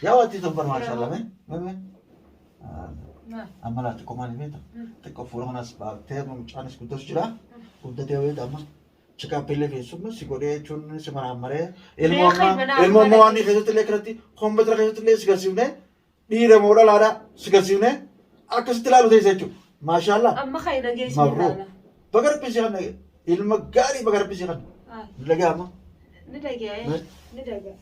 Yaa wanti tun bar maashaallah mee mee mee. Maal? Amma laa xiqqoo maali beekta? Xiqqoo fuula kanas baaftee amma mucaanis guddatu jira. Guddatee beekta amma. Chikaappiillee keessummaa si godhee jechuun si maraammaree. Ilmoo Meeqa amma manaa ilmoo amma mana waan keessatti illee kanatti kompiitara keessatti illee si garsiifnee dhiira moo dhalaadha si garsiifnee akkasitti ilaalu teessa jechuudha. Maashaallah. Amma kan na geessu Mabruuk. ilaala. Baga rabbi si kanna ilma gaarii baga rabbi si kanna. Ah, Lagaa amma. Ni dhaga'e. Maal? Ni dhaga'a.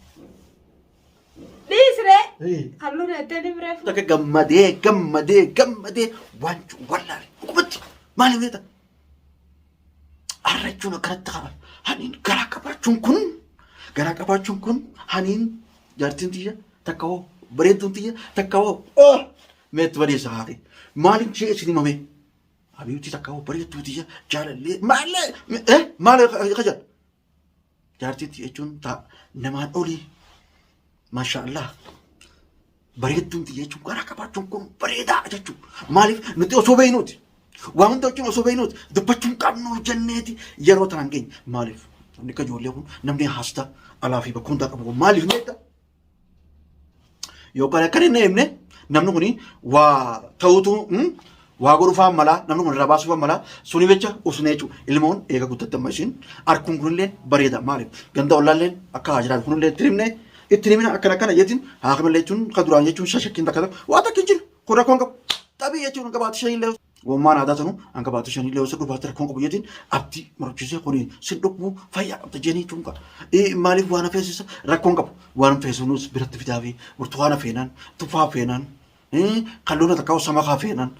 Dhiisree. Ee. Halluun ettee ni biree Takka gammadee gammadee gammadee waan wallaale dhugumatti maaliif beekta? Har'a jechuun akkanatti qaba. Haniin garaa qabaachuun kun garaa qabaachuun kun haniin jaartiin tiyya takka hoo bareedduun tiyya takka hoo oh meetti badeessa haati. Maaliin jee isin himame? Habiibti takka hoo bareedduu tiyya jaalallee maallee eh maal kajan? Jaartii tiyya jechuun ta namaan olii. Maasha Allah. Bareedduun tiyya jechuun garaa qabaachuun kun bareedaa jechuudha. Maaliif nuti osoo beeknuuti. Waa hunda jechuun osoo beeknuuti. Dubbachuun qabnu jenneeti yeroo tanaan geenye. Maaliif namni akka ijoollee kun namni haasta alaa fi bakka hundaa qabu kun maaliif meetta? Yookaan akka hin eemne namni kun waa ta'utu waa godhufaa malaa namni kun irraa baasuufaa malaa suni jecha usnee jechuudha. Ilmoon eega guddatte amma ishiin arkuun kunillee bareeda maaliif ganda ollaallee akka haa jiraatu kunillee itti himne itti himina akkana akkana jetiin haakimallee jechuun ka duraan jechuun shashakkiin takka takka waa takka hin jiru kun rakkoon qabu xabii jechuun qabaatu shaniillee Wammaan aadaa sanuu hanga baatu shanii illee osoo dhubaatti rakkoon qabu jetiin abdii murachiisee kuni sin dhukkubu fayyaa qabda jeenii jechuun qaba. Maaliif waan hafeessisa rakkoon qabu waan feesunuus biratti fidaa fi burtukaana feenaan tufaa feenaan kalluuna takka samakaa feenaan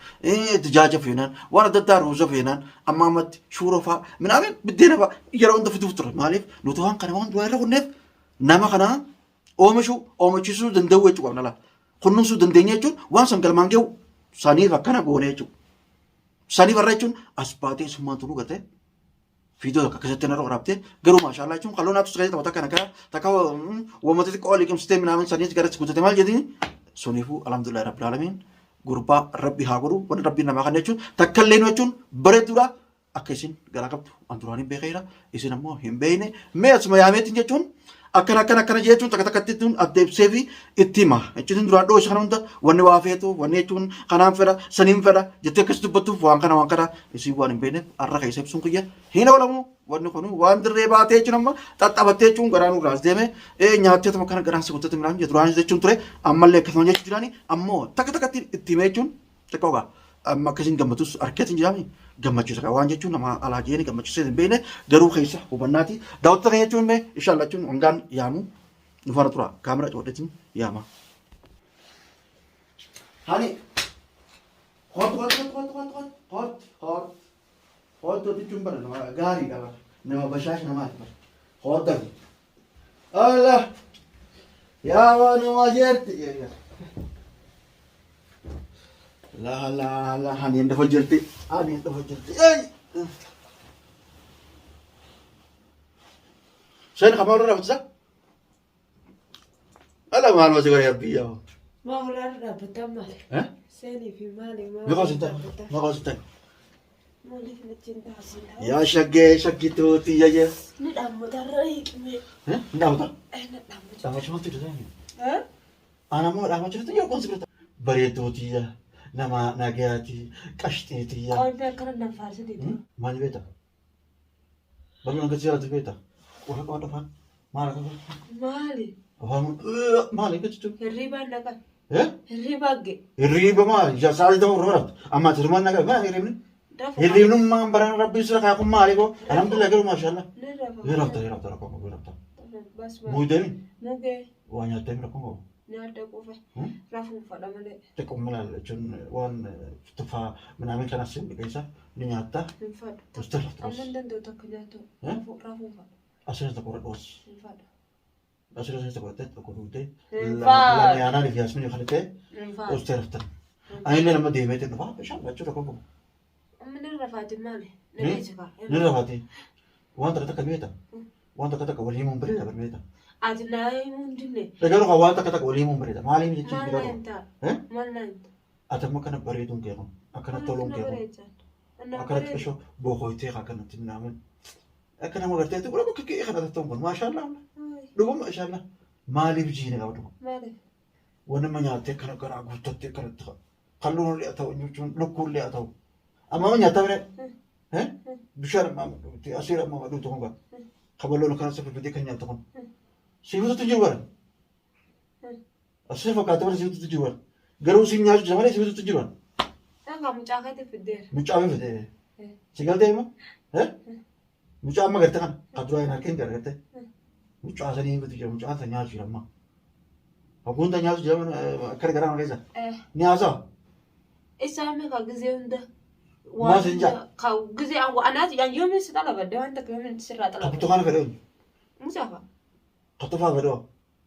dijaaja feenaan waan adda addaa ruuza feenaan amma ammatti shuuroo fa'aa minaamin biddeena fa'aa yeroo hunda fiduuf ture maaliif nuti waan kana waan duraa irra kunneef nama kana oomishuu oomishisuu danda'uu jechuu qabna laata. Kunuunsuu dandeenya jechuun waan san galmaan gahu saniif akkana goone jechuudha. Saniif har'a jechuun as baatee summaan turuu gartee viidiyoo takka akkasitti narra waraabtee garuu maashaallah jechuun kaloo naatu siree tapha takka kana takka uummata xiqqoo liqimsitee minaamin saniis gara guutate maal jedhini suniifuu alhamdulillah rabbil aalamiin gurbaa rabbi haa godhu wanni rabbiin namaa kana jechuun takka illee jechuun bareedduudha Akka isin garaa qabdu an duraan hin beekeera isin ammoo hin beekne mee asuma yaameetiin jechuun akkana akkana akkana jechuun takka takkatti tun adda ibsee fi itti hima jechuun duraan dhoosa kana hunda wanni waa feetu wanni jechuun kanaan fedha saniin fedha jettee akkas dubbattuuf waan kana waan kana isin waan hin beekneef har'a keessa ibsuun kiyya hin oolamu wanni kun waan dirree baatee jechuun amma xaxxabattee jechuun garaa nurraas deeme nyaattee kana garaan si guuttatti midhaan jedhu duraanis jechuun ture ammallee akkasuma jechuu jiraani ammoo takka takkatti itti himee jechuun Xiqqoo gaa amma akkasiin gammatus arkeetiin jiraami gammachiisa gaa waan jechuun nama alaa jeeni gammachiisee hin beekne garuu keessa hubannaati. Daawwattoota keenya jechuun mee inshallah jechuun hangaan yaamu nu faana tura kaamera codheetiin yaama. Hani kootu kootu kootu kootu kootu kootu kootu kootu jechuun bara nama gaariidha bara nama bashaasha namaati bara kootu dafi. Allah yaa waan nama jeerti. La la la hani dafa jirti. Hani dafa jirti. Ey! Sen kamu irra dhaabbatisa? Ala maal ma si godhe abbii yaa. Maa holaarra dhaabbattaa maali? Eh? Seenii fi maali? Maa Meeqa sin ta'e? dhaabbattaa? Meeqa sin ta'e? Maaliif natti hin taasisin? Yaa shaggee shaggituu tiyya jee. Ni dhaabbatarra hiiqmee. Eh? Hin dhaabbata? Ni dhaabbata. Dhaabbachuu maaltu jira? Eh? Ana moo dhaamachuu jirtu yoo qoonsi birata. Bareedduu tiyya nama nagayaati qashxii tiyya. Qoomee akkana nan faarsitee. Maal beekta? Bal'oon akkasii jaalatu beekta? Qofa qofa afaan maal akka Maali? afaan maal akka jechuun? Hirribaan naqa. Eh? Hirribaan ge. Hirriba maal? Sa'aatii ta'uu irra baratu. Amma ati hirmaan naqa maal hirribni? Dafa. Hirribnummaan barana rabbiin sira kaa kun maali koo? Alhamdulillah garuu maashaallah. Ni rafa. Ni rafta ni rafta rakkoo qabu ni rafta. Bas bas. Muudami Mugee. waa nyaattee rakkoo qabu. Nyaadda quufe. Rafuun fadha malee. Xiqqoo mala jechuun waan tufaa minaamin kanas hin dhiqeessa ni nyaatta. Hin fadhu. Gosta rafta Amma hin danda'u takka nyaatu. Rafuun fadha. Asirra tokko dhadhoos. Hin fadhu. Asirra tokko dhattee tokko duutee. Hin Lama fadhu. yaanaan fi yaasminii kan ta'e Hin fadhu. ostee raftan. Ani illee nama deemeetiin dhufa bishaan lachuu tokko qabu. Amma ni rafaati maali? Ni Hmm? dhiisi kaa. Ni rafaati. Waan takka takka beekta. Waan takka takka walii himuun bareeda bar beekta. Ati naa himuu hin dinne. Egaa kan waan takka takka walii himuun bareeda. Maaliif jechuun Maal biraa naa qaba. himtaa? Eh? Maal naa himta? Ati amma akkana bareeduun kee kun akkana toluun kee kun akkanatti qishoo bookoytee akkanatti minaamin akka nama gartee ati bakka kee kana ta'uun kun maashaallah dhuguma inshallah maaliif jiine qabdu Maaliif? Wanni amma nyaattee kana garaa guuttattee kanatti kalluun illee haa ta'u jechuun lukkuun illee haa ta'u. Amma amma nyaataa bire? Bishaan amma amma dhugte asiira amma amma dhugte kun kan. Kaballoon kana safifitee kan nyaattu kun. Siifatutu jiru bara. Asii fakkaata malee siifatutu jiru bara. Garuu siin nyaachuu jira malee siifatutu jiru bara. Dhagaa mucaa keetti fiddeera. Mucaa fi fide. Si galtee immoo? Mucaa amma garte kana kan duraa hin harkeen garte. Mucaa sanii bitu jira mucaan san nyaatu jira amma. Hogguun tan nyaatu jira akka garaa mana keessa. Ni haasawa. Isaa meeqa gizee hunda. Maal sin jaa? Ka gizee anaas yoomiin si xalabadde waan takka yoomiin sirraa Ka xalabadde. burtukaana fedhoo. Mucaa fa'a. Ka tufaa fedhoo.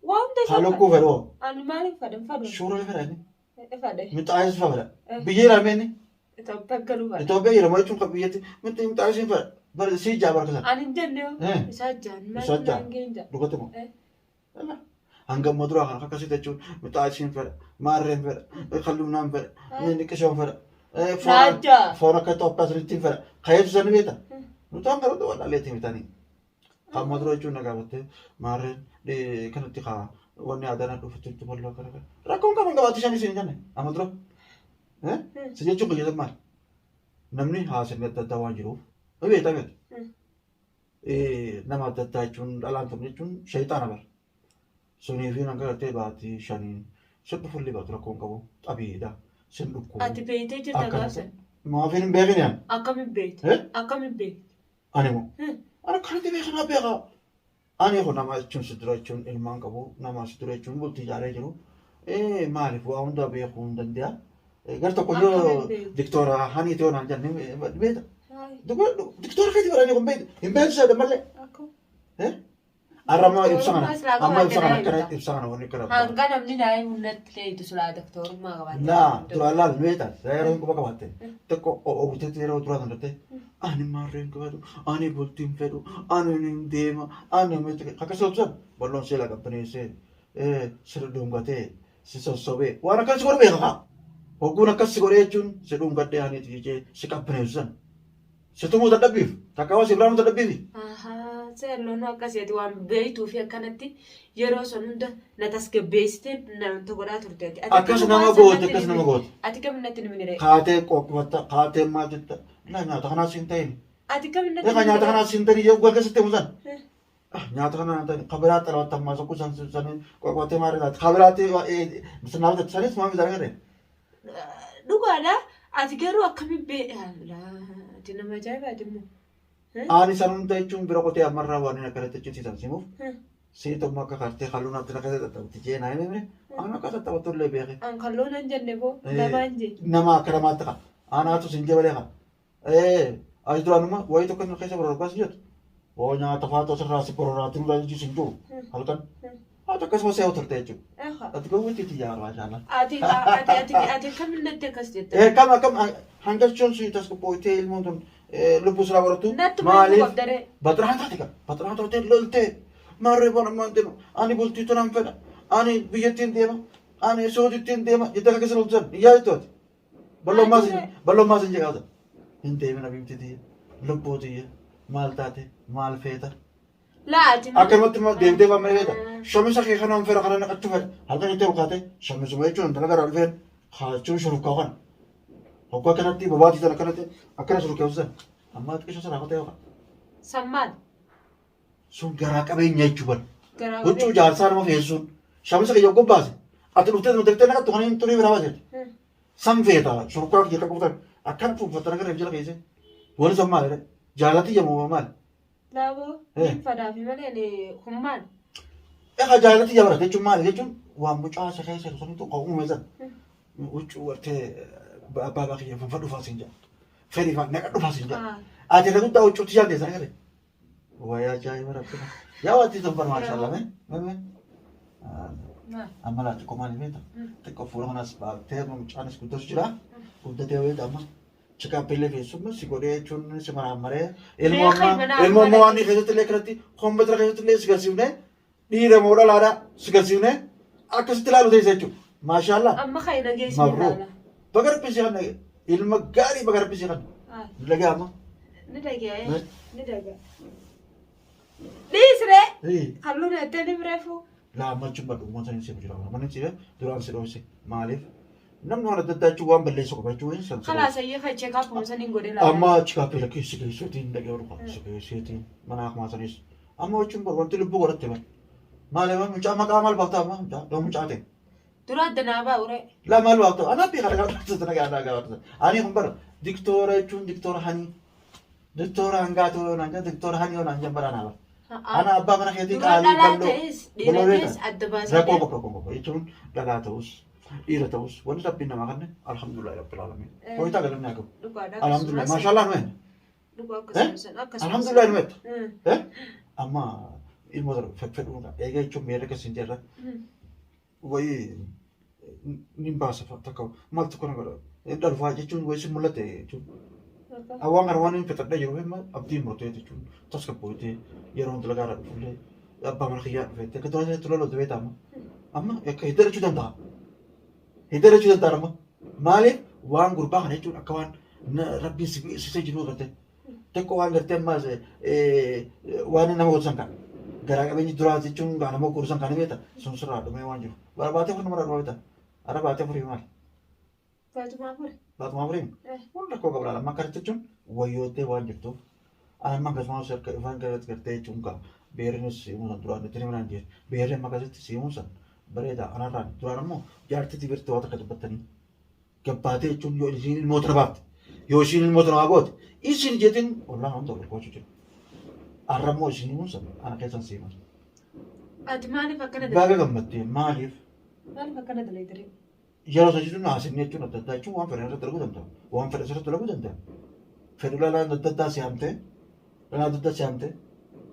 Waa hunda Ka isaa lukkuu fedhoo. Ani maaliif fadhe hin fadhu. Suuraa fedha inni. Fadhe. Mixaayis fedha. Biyya jira mee inni? Itoophiyaa galuu fadhe. Itoophiyaa jira moo jechuun kan biyyatti mixi mixaayis hin fedha. Bara sii jaa barka sana. Ani hin jenne hoo. Isaa jaan. Isaa jaan. Maal geen jaa. Dhugatti moo? Hanga ammaa duraa kana akkasii jechuun mixaayis hin fedha. Maarree hin fedha. Kalluunaan fedha. Niqishoon fedha. Raajaa. Foon akka Itoophiyaa sanitti hin fedha. Kayeetu sani beekta. Nuti hanga nuti wallaalleetti mitanii. Amma dura jechuun na gaafattee maarreen kanatti kaa wanni aadaa na dhufutti itti bal'oo akkana kana. Rakkoon qaban qabaatti shan isin jenne amma dura. Si jechuun kiyya maal? Namni haasofni adda addaa waan jiruuf ni beektaa beektu. Nama adda addaa jechuun dhalaan tun jechuun shayxaana bara. Sunii fi hanga gartee baatii shaniin sin dhufullee baatu rakkoon qabu xabiidha. Sin dhukkubu. Ati beektee jirta Akkana. gaafsan. Maafin hin beekin yaa? Akkamiin beekte? Akkamiin beekte? Ani moo? Ani akkanatti beeka naa beeka. Ani kun nama jechuun si dura jechuun ilmaan qabu nama si dura jechuun bultii ijaaree jiru. Maaliif waa hundaa beekuu hin danda'a. Gar tokko yoo Akkamiin beekta? diktoora hanii ta'uu naan jenne beekta. Diktoora keetii baranii kun beekta. Hin beektu sadha malee. Akkam. Har'a amma ibsa kana Doktorummaa silaa amma ibsa kana qabaatte akkana naa ibsa kana wanni akkana. Hanga namni naa himu natti leeytu silaa doktorummaa qabaatte. Laa duraan laal meeta yeroo hin quba qabaatte xiqqoo oguteetti yeroo duraa kan dhatte ani maarree hin qabatu ani bultii hin fedhu ani hin deema ani akkas obsan balloon seela qabbaneessee sirri dhungatee si sossobee waan akkas godhu beeka kaa hogguun akkas si godhee jechuun si dhungadhee ani jechee si qabbaneessu san Si tumuu dadhabbiif? Takka hoo si biraanuu dadhabbiifi? Ahaa, seerloon akkasii ati waan beektuu fi akkanatti yeroo san hunda na tasgabbeessitee na wanta godhaa turte ati. Ati Akkas akkam nama waan san goote, natti akkas hin nama himne. goote. Ati kam natti hin himne ree? Kaatee qoqqofatta, kaatee maal jetta? Laa nyaata kanaas hin ta'in. Ati kam natti Egaa hin nyaata himne ree? kanaas hin ta'in yoo keessatti himu san. Ah, nyaata kana hin ta'in. Kabiraa xalawatta ammaa sokku san san qoqqofattee maal irraa kabiraatti naaf jette sanis maal bitaa garee? Dhugaadha. Ati garuu akkamiin bee ati nama ajaa'ibaati immoo. Ani san hunda jechuun bira qotee ammarraa waan inni akkanatti achitti san simuuf sii tokko akka kartee halluu natti akka taphatti jee naa himee ani akka taphatu illee beeke. An kalloo nan jenne boo namaan jee. Nama akka namaatti qaba. Anaatu sin jabalee qaba. As duraanuma wayii tokko inni keessa bororbaas jettu. Oo nyaata faatu asirraa si bororaatiin irraa jechuu sin jiru halkan. Ati akkasuma se'u turte jechuudha. Ati gowwitti itti yaa maashaallah. Ati ati ati ati akkamiin natti akkas jetta? Kam akkam hangachuun si tasgabbooytee ilmoon tun lubbuu siraa godhattu Natti maal maaliif qabdaree? baxiraan taate qaba baxiraan taatee loltee maarree bona ammaan deema ani bultii tanaan fedha ani biyyattiin deema ani suudittiin deema jettee akka keessa loltu san hin yaadatu ati. Balloon maas balloon maas hin jedhaata. Hin deemin abiibti tiyya lubbuu tiyya maal taate maal feeta. Laa ati Akkanumatti immoo deemtee waan mana feeta. Shamisa kee kanaan fedha kana naqachuu fedha. Halkan jettee olkaatee shamisuma jechuun intala garaa dhufeen jechuun shurufkaa kana. Hoggaa kanatti bobaatii sana akkanatti akkana shurufkeessu sana. Amma xiqqisho sana kotee yookaan. San maal? Sun garaa qabeenya jechuu bara. Garaa Huccuu qabeenya. jaarsaa nama feessuun. Shamisa kiyya gobbaase. Ati dhuftee nu deemtee naqattu kan hin turii biraa baasete. San feeta shurufkaa kiyya akka kutan akkan fuunfattana gara jala keesse. Wani san maal jedhe? Jaalati jedhamu maal? Laaboo hin fadaafi malee ani kun maal? Egaa jaalati jabara jechuun maali jechuun waan mucaa isa keessa jiru sanitu kan uume san. Huccuu gartee abbaa abbaa kiyya funfadhu fa'aa siin jedha. Fedhi fa'aa naqadhu fa'aa siin jedha. Ati irra guddaa huccuutti jaalteessa agarre. Wayaa ajaa'iba rabbina. Yaa wanti sun bar maashaallah mee mee mee. Amma laa xiqqoo maali beekta? Xiqqoo fuula kanas baaftee amma mucaanis guddatu jira. Guddatee beekta amma. Chikaappiillee keessummaa si godhee jechuun si maraammaree ilmoo Beekai ammaa manaa ilmoo ammaa mana waan keessatti illee kanatti kompiitara keessatti illee si garsiifnee dhiira moo dhalaadha si garsiifnee akkasitti ilaalu teessa jechuudha. Maashaallah. Amma kan na geessu Mabruu. ilaala. Baga rabbi si kanna ilma gaarii baga rabbi si kanna. Lagaa amma. Ni dhaga'ee. Ni dhaga'a. Dhiisree. Halluun ettee ni bireefu. Laa amma jechuun badhu uummata hin simu jira. Manni sibe duraan si dhoofse maaliif namni waan adda addaa jechuun waan balleessu qaba jechuun san si Kalaas ayyee kan check-up saniin godhee laala. Amma chikaappii lakkee si keessootiin dhagee ol si keessootiin mana akkuma sanis amma jechuun bar wanti lubbuu godhatte bar maaliif mucaa maqaa maal baaftaa amma mucaa yoo mucaa ta'e. Dura adda naa baa uree. Laa maal baaftaa anaa beekaa dhagaa dhugte sana gaa dhagaa dhugte ani kun bara diktoora jechuun diktoora hanii diktoora hangaatoo yoo naan jedhan diktoora hanii yoo naan jedhan bara anaa bara. Ana abbaa mana keetii Dura qaalii dhalaa bal'oo ta'es dhiira bal'oo ta'es beekta. adda baasee Rakkoo deema. bakka rakkoo bakka jechuun dhalaa ta'us dhiira ta'us wanti rabbiin namaa kenne alhamdulillah rabbil alamin. Ho'itaa galanni haa gahu. Dhugaadha Alhamdulillah akkasuma san. maashaallah nu eenyu. Dhugaa akkasuma san akkasuma san. Alhamdulillah nu eenyu. Amma ilmoo fedhuun eega jechuun meerra keessa hin jirra. Wayii nin baasa takka maal tokko na godha. Dhalfaa jechuun wayii si mul'ate jechuun. Waan kana waan hin fixadhee jiru himma abdiin murtee jechuun tasgabbootee yeroo dalagaa irraa dhufullee abbaa mana kiyyaa dhufeetti akka duraan itti lolootu beektaa amma. Amma akka hidda jechuu danda'a. Hidda jechuu danda'a amma. Maaliif waan gurbaa kana jechuun akka waan rabbiin si sisee jiru gartee. Xiqqoo waan gartee ammaas waan nama godhu san kan. Garaa qabeenyi duraa jechuun gaa nama godhu san kan beekta sun sirraa dhumee waan jiru. Baatee afur namarraa dhuma beekta. Ara baatee afurii maali? Baatumaa afur. Baatumaa afurii? Kun rakkoo qabla. Amma akkasitti jechuun wayyoottee waan jirtuuf. Amma akkasumas harka ifaan kanatti gartee jechuun gaa beerrinis siimuu san duraan itti himanaan jira. Beerri amma akkasitti siimuu san bareeda anarraan duraan ammoo jaartitti birti waa takka dubbattanii gabbaatee jechuun yoo isiin ilmoo tana baafte yoo isiin ilmoo tana waa goote isiin jeetiin ollaan hunda wal gochuu jira. Arra immoo isiin himuun san ana keessan siiman. Ati maaliif akkana Baga dalagde? gammaddee maaliif Maaliif akkana dalagde ree? Yeroo isa jechuun haasinni jechuun adda addaa jechuun waan fedhan irratti dalaguu danda'a. Waan fedhan irratti dalaguu danda'a. Fedhu lalaan adda addaa si haamtee, lalaan adda addaa si haamtee,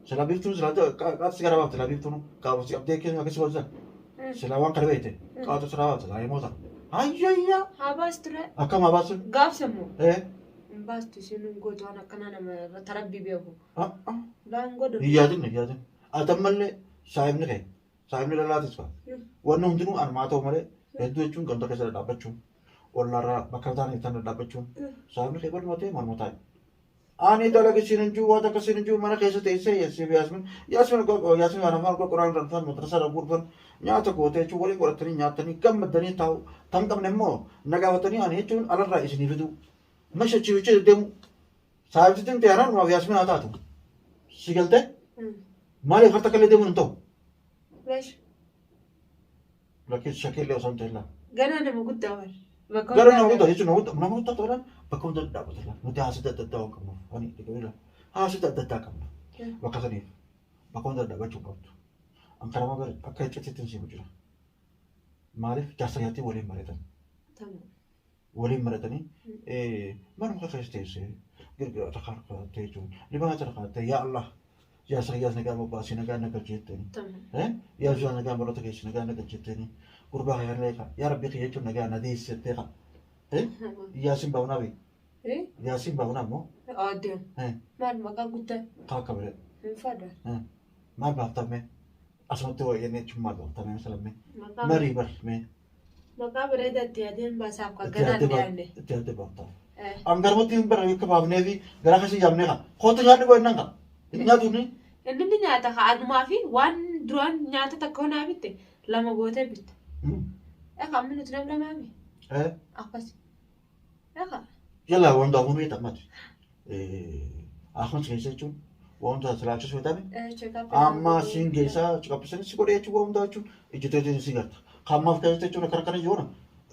silaa biiftuun silaa qaata si gara baafte silaa biiftuun qaama si qabdee keessumaa akkasii godhan. Silaa waan kana beekte qaata silaa baafte silaa himoota. Hayyayyaa Haa baastu ree. akkam haa baastu? Gaafsa immoo. Ee Hin baastu isiin hin gootu waan akkanaa nama tarabbii beeku. Laan godhu. Hin yaadin hin yaadin. Ati ammallee saahibni kee Saahibni lalaatis fa'a. Wanni hundinuu anumaa ta'u malee hedduu jechuun ganda keessa dhadhaabbachuun ollaarraa bakka taane tan dhadhaabbachuun saahibni kee bal'uma ta'e maluma taa'e. Ani dalaga siin hin jiru waan takka siin hin jiru mana keessa teessee yaasmin yaasmin yaasmin waan afaan quraan irra dhufan madrasaa irra dhufan nyaata gootee jechuun waliin godhatanii nyaatanii gammadanii taa'u tan qabne immoo na gaafatanii ani jechuun alarraa isinii fiduu masha chifichee deddeemu saahibtittiin ta'e anaan yaasmin haa taatu si galtee maaliif harta kallee deemuun hin ta'u. Leesh. Lakkii shakeellee osoo hin ta'in laa. Ganaa nama guddaa bar. Bakka Gara hundaa nama guddaa jechuun nama guddaa nama guddaa ta'uudhaan bakka hunda dhaabbata laa. Nuti haasita adda addaa waan qabnuuf ani dhiqee haasita adda addaa qabna. Bakka saniif bakka hunda dhaabbachuu qabdu. An karama gara akka iccitiitti hin siimu jira. Maaliif jaarsa jaartii waliin mari'atan. Tamam. Waliin maratanii manuma keessa teessee girgira takkaa jechuun libana takkaa yaa Allah yaa sayyaas nagaa bobbaasii nagaa na galcheetteeni yaa zuwaa nagaa baroota keessa nagaa na galcheetteeni gurbaa kiyya leeqa yaa rabbii kiyya jechuun nagaa na deessettee qa yaasiin baafnaa bi yaasiin baafnaa immoo Adeem. Maal maqaa guddaa? Kaaka bire Hin fadha. Maal baaftamee asumatti wayyanee jechuun maal baaftamee misalamee marii bar mee Maqaa bareedaa itti yaadeen baasaaf kan ganaan dhiyaanne. Itti yaadee baaftaaf. An garumatti hin barre akka baafnee fi garaa keessa yaamnee kan. Kootu nyaadhu boo innaan kan. Hin nyaatu inni. Inni ni nyaata ka anumaa fi waan duraan nyaata takka honaa bitte lama gootee bitta. Ekaa amma nuti nam lamaa mi? Akkas. Ekaa. Yalla waan daakuu beekta ammati. Akkuma keessa jechuun waan hundaa silaachis beekame. Amma siin geessaa ciqabbisanii si godhee jechuun waan hundaa jechuun ijjiteetiin si garta. Kammaaf keessatti jechuun akkana akkana yoona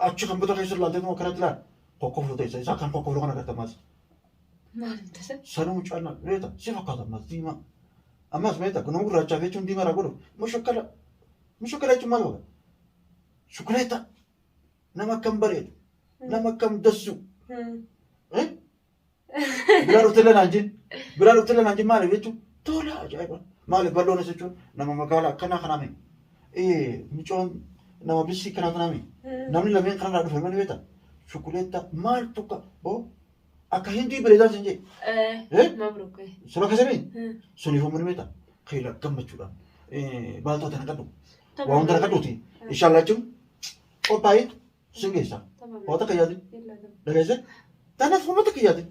achi kan bita keessa ilaaltee akkanatti ilaal. Kokkoflu teessa isaa kan kokkoflu kana garta ammas. Maal tasa? Sanuu mucaan beekta si fakkaata ammas diimaa. Ammas beekta nama gurraachaa jechuun diimaa irraa godhu mushakkala. Mushakkala jechuun maal godha? Shukuleeta. Nama akkam bareedu. Nama akkam dassu. Biraa dhuftee naan jin. Biraa dhuftee naan jin maaliif jechuun tola ajaa'iba. Maaliif bal'oonis jechuun nama magaalaa akkanaa kanaa miti. Mucoon nama bissii kanaa kanaa miti. Namni lameen kanarraa dhufe malee beektaa? Shukuleetta maal tokko boo akka hindii bareedaa sin jee. Mabruk. Sura kasanii suniif humni beektaa? Keela gammachuudhaan baaltoo tana qadhu. Waa hunda qadhuuti. Inshaallah jechuun qophaa'ee sin geessa. Waa takka yaadin. Dhageesse? Tanaaf uummata kiyya yaadin.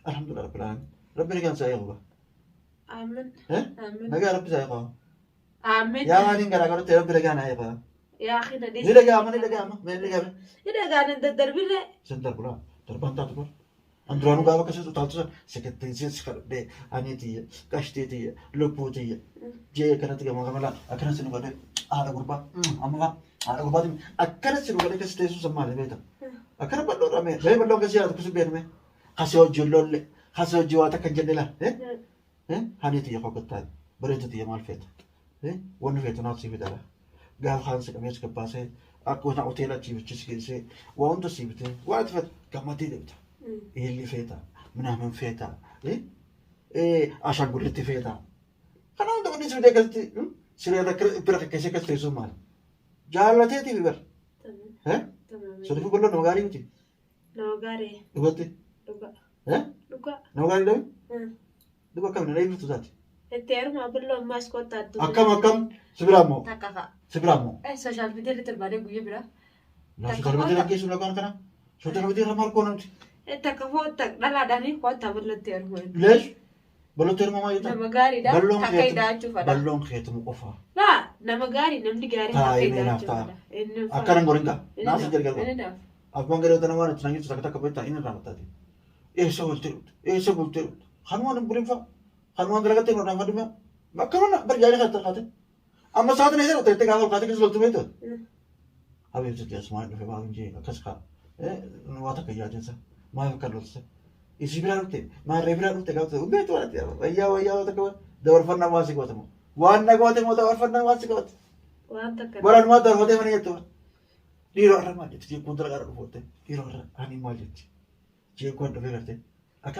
Alhamdulillah rabbil alamin. Rabbi nagaan isaa eegu. Aamin. Nagaa rabbi isaa eegu. Aamen. Yaa maaliin garaagarummaa yeroo bira gaanaa eebaa. Yaa kina dhiisi. Ni dhaga'ama ni dhaga'ama ni dhaga'ama. Ni dhaga'ama daddarbirree. Sin darbulaa darbaan taatu bar. An duraanuu gaafa akkasii utaaltu san sekretteensii si kadhadhee ani tiyya qashtee tiyya lubbuu tiyya jee akkanatti gama gama laa akkana si dhugadhee haadha gurbaa amma faa haadha gurbaatiin akkana si dhugadhee akkasi teessuu san maali beekta akkana bal'oo dhamee mee bal'oo akkasii yaadu akkasii beekne kasii hojii lolle kasii hojii waa takka hin jenne laa Hani tiyya hoggattaa bareedu tiyya maal feeta? Wanni feetu naaf sii fidara. Gaafa kaan si qabee si gabbaasee akka wanta hoteela achii bichi si geessee waa hunda sii bitee waan ati feetu gammaddee deemta. Eelli feeta, minaamin feeta, ashaangullitti feeta. Kana hunda wanni si bitee akkasitti siree irra bira kakkeessee akkas teessuu maali? Jaallateetiif bar. Sodafii bal'oo nama gaarii miti. Nama gaarii. Dhugatti. Dhugaa. Dhugaa. Nama gaarii dhabe? Duba akkam na dheebiftu taate. Itti heeruma billoo ammaas kottaa addu. Akkam akkam si biraa immoo Takka fa'a. si biraa immoo. Social media irratti barbaadee guyyaa biraa. Laa social media irra geessu lagaan kana. Social media irra maal goona nuti? Takka foota dhalaadhaanii kottaa billootti heeruma. Leesh ballotti heeruma maal jettaa? Nama gaariidha. Balloon Takka keetu hidhaachuu fadha. balloon keetumu qofa. Laa nama gaarii namni gaariin Taa takka inni naaf hidhaachuu ta'a. fadha. Inni fa'a. Akkana hin godhin gaa. Inni Naaf si naaf. gargaaru. Inni naaf. Abbaan gadoo tana waan itti naan jettu takka takka beektaa inni irraa mattaati. Eessa bultee dhufte? Eessa bultee dhufte? Kanumaan hin bulin fa'a. Kanumaan dalagattee hin irraanfadhu fa'a. Akkanuma bar yaada kan kaate. Amma sa'aatiin eessa dhufte jettee gaafa ol kaatee keessa loltu beektu. Habiibti itti asumaan dhufe maaf hin jee akkas kaa. Waa takka yaadinsa. Maaf akka lolsa. Isii biraa dhufte maarree biraa dhufte gaafa ta'u beektu waan itti wayyaa wayyaa waa takka dabarfannaa waan si goote moo. Waan na goote moo dabarfannaa waan si goote. Waan takka. Baranumaa dabarfatee mana jettu. Dhiiroo irra maal jetti jeekkuun dalagaa dhufu dhiiroo irra ani maal jetti. Jeekkuun dhufee gartee.